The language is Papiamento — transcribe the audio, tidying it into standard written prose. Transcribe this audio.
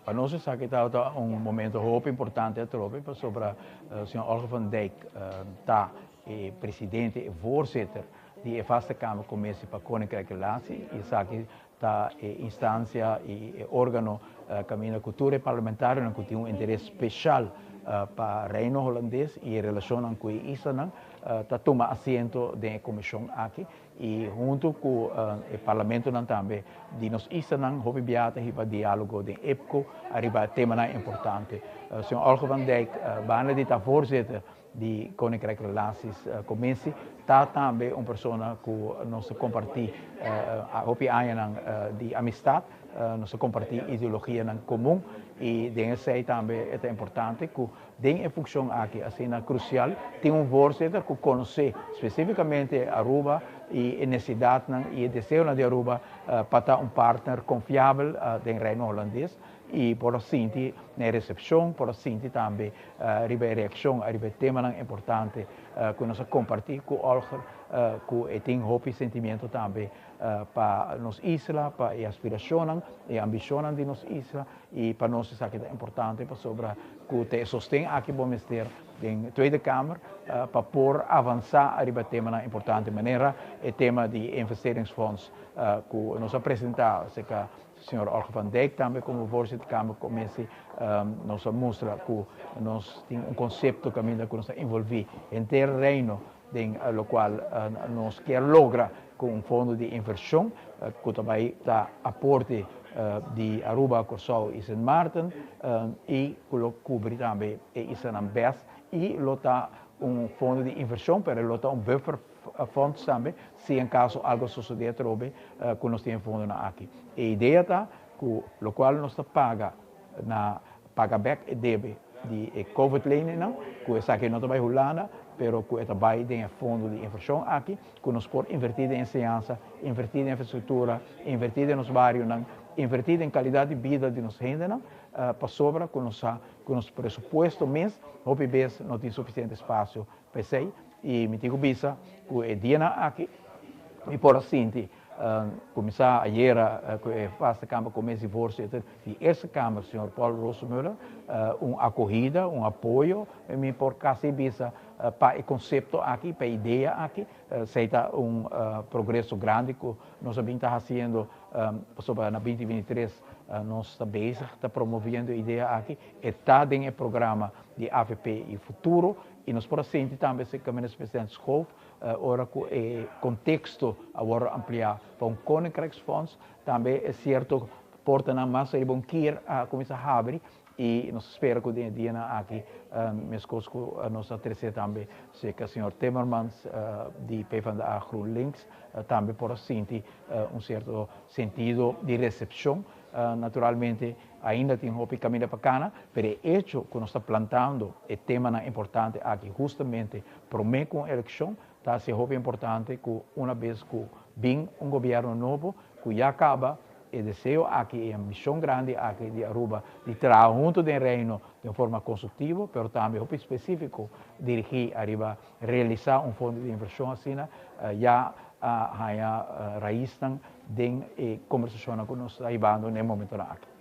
Pa nos esaki tabata un momento hopi importante atrobe pasobra señor Olga van Dijk ta e presidente, e voorzitter di e Vaste Kamercommissie pa Koninkrijk Relatie y esaki ta e instancia y e organo caminda cu tur e parlamentarionan cu tin un interes special pa Reino Holandes y e relacionnan cu e islanan ta tuma asiento den e comision aki. I huntu ku e parlamentonan tambe di nos islanan hopi bia ta hiba diálogo den EPCO ariba temanan importante. Señor Olga van Dijk, banda di ta voorzitter di Koninkrijk Relaties Commissie, ta tambe un persona ku nos ta kompartí hopi añanan di amistad, nos ta kompartí ideologianan komun i den esei tambe e ta importante ku Den e funccion aki asina crucial tin un voorzitter cu conoce specificamente Aruba y e necesidadnan y e deseonan di Aruba pa ta un partner confiabel den Reino Holandes y por a sinti na e recepcion, por a sinti tambe riba e reaccion ariba e temanan importante cu nos a comparti cu Olger cu e tin hopi sentimiento tambe pa nos isla, pa e aspiracionnan, e ambicionnan di nos isla. I pa nos esaki ta importante pasobra ku ta e sosten aki bo mester den Tweede Kamer pa por avansá ariba temanan importante manera e tema di investeringsfonds ku nos a presentá serka señor Olga van Dijk tambe komo voorzitter Kamercommissie. Nos a mustra ku nos tin un konsepto kaminda ku nos ta envolví henter Reino den lokual nos kier logra ku un fondo di invershon ku ta bai ta aporte di Aruba, Kòrsou i Sint Maarten i ku lo kubri tambe e islanan bes i lo ta un fondo di invershon pero lo ta un buffer fonds tambe si en kaso algo sosode atrobe ku nos tin e fondonan aki. E idea ta ku lokual nos ta paga na paga bek e debe di e covid leningnan, ku esaki no ta bai Hulanda, pero ku e ta bai den e fondo di invershon aki, ku nos por invertí den enseñansa, invertí den infrastruktura, invertí den nos barionan, invertí den kalidat di bida di nos hendenan, pasobra ku nos sa ku nos presupuesto mes hopi bes no tin sufisiente espasio pa esei. I mi tin ku bisa ku e dianan aki mi por a sinti Kuminsá ayera ku e Vaste Kamer Commissie voorzitter di Eerste Kamer señor Paul Rosenmöller un akohida, un apoyo mi por kasi bisa pa e konsepto aki, pa e idea aki. Esei ta un progreso grandi ku nos a bin ta hasiendo pasobra na 2023 nos ta bezig ta promoviendo e idea aki. E ta den e programa di avp i Futuro i nos por a sinti tambe serka Minister President Schoof Ora ku e konteksto a wòrdu ampliá pa un Koninkrijksfonds, tambe e sierto portanan mas riba un kier a kuminsá habri i nos ta spera ku den e dianan aki, meskos ku nos a trese tambe serka señor Timmermans di PvdA GroenLinks, tambe por a sinti un sierto sentido di resepshon. Naturalmente ainda tin hopi kaminda pa kana, pero e echo ku nos ta plantando e temanan importante aki hustamente Promé ku un elekshon ta hasi hopi importante ku una bes ku bin un gobièrnu nobo ku ya kaba e deseo aki, e ambishon grandi aki di Aruba di traha huntu den Reino den forma konstruktivo pero tambe hopi spesífiko dirigí ariba realisá un fondo di invershon asina ya a haña raisnan den e kombersashonnan ku nos ta hibando na e momentonan aki.